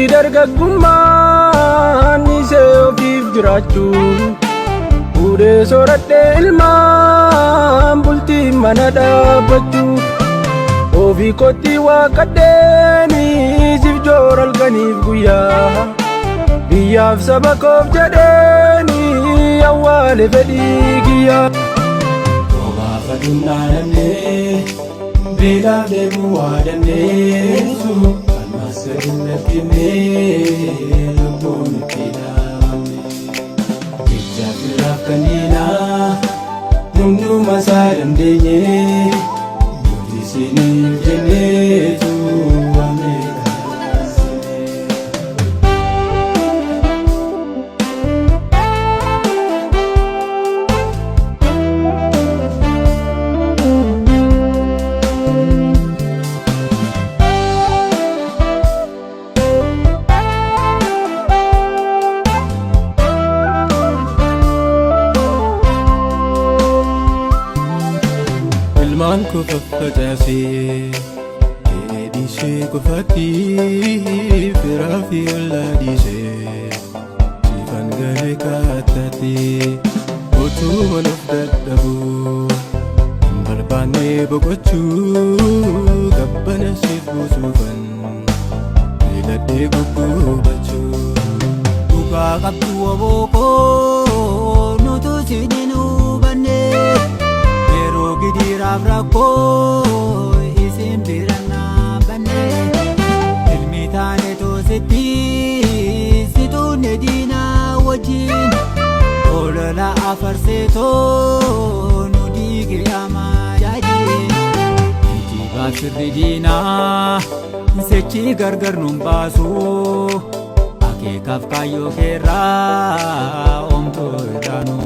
Umrii dargaggummaan dhiisee ofiif jiraachuu. Fuudhee sooradhee ilmaan bultii mana dhaabbachuu. Ofii kootti waaqadheeni siif joora halkaniif guyyaa. Biyyaaf saba koof jedheeni awwaale fedhii kiyyaa. Robaaf aduun dhaanamnee beelaaf dheebuu waa dandeessu. Ammas gadi hin lakkifnee lubbuun itti dhaabamne. Jecha firaaf kan diinaa hunduma isaa dandeenye. Nuti isiniif jenneetu waan meeqa dabarsine. Ilmaan koo faffacaasee qe'ee dhiisee qofaatti firaa fi ollaa dhiisee siifan galee kaattaatti utuuman of dadhabuu hin barbaanne boqochuu gabbana siif buusuufan filadhee guggubachuu. Dhugaa qabdu woboo koo nutu isin hin hubanne yeroo gidiraaf rakkoo isin bira dhaabbanne ilmi taane toositti situunne diinaa wajjin olola afarseetoo nu diige amaajaajin kijibaaf sirri diinaa sechi gargar nun baasu akeekaaf kaayyoo keerraa omtuu irraa nu.